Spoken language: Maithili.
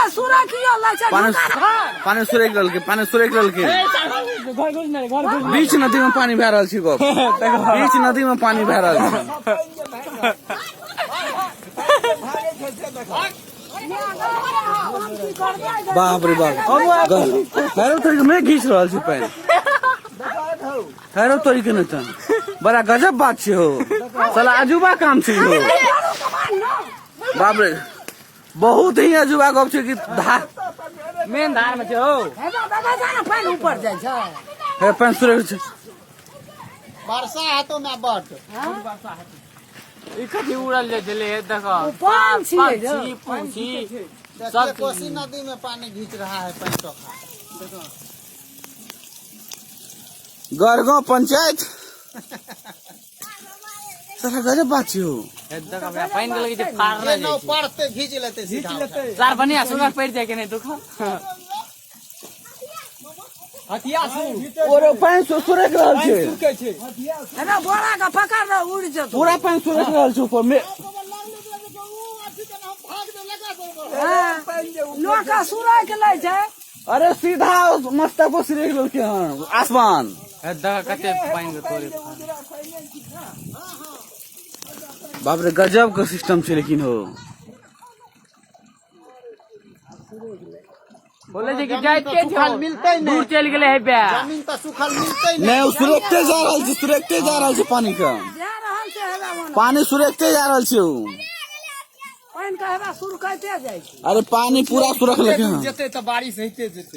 रे सुरखियो लै छै। पानी पानी सुरैक रहल के, पानी सुरैक रहल के। घर घुस ने, घर घुस। बीच नदी में पानी भए रहल छै गप, बीच नदी में पानी भए रहल छै। बाप रे बाप, पैरो तोरी के नहि घीच रहल छै पानि, पैरो तोरी के नहि। तन बड़ा गजब बात छै हो, साला अजूबा काम छै हो। बाप रे, बहुत ही अजूबा गप छै कि धार मेन धार में छै हो। हेबा बाबा जा ने, पानि ऊपर जाइ छै। हे, पानि सुरैक छै। वर्षा हेतो ना बड। ई कथी उड़ल जाइ छलै? हे देखो। ओ पान छियै जो। पंछी पंछी। देखिए, कोसी नदी में पानी घींच रहा है पानी टोखा। गरगांव पंचायत, साला गजब बात छै हो। हे देखो, हमरा पानि के लगे छै फाड़ने ये जाइ नाव छै। पड़ते घींच लेते सीधा उठा। सार बढ़िया सुनर पड़ि जाय के नहि दुख हथिया सु। ओरे, पानि सुरैक रहल छै। हेबा बोरा के पकड़ रह, उड़ जेतौ। पूरा पानि सुरैक रहल छै ऊपर में। हाँ, लोक के सुरक लै छै। अरे, सीधा मस्तक पर सिरेक लेलकै हन आसमान। हे देखो, कते पानि के तोरे। बाप रे, गजब के सिस्टम छै लेकिन हो। बोले छै कि जाइत के छै? सुखल मिलतै नहि। दूर चलि गेलै हे बे। जमीन तऽ सुखल मिलतै नहि, ओ सुरकते जा रहल छै, सुरकते जा रहल छै पानी के। जा रहल छै हेबा ओना। पानी सुरकते जा रहल छै ओ। पानि के हेबा सुरकैते जाइ छै। अरे, पानी पूरा सुरक लेके हन। जेतै तऽ बारिश होइते जेतै।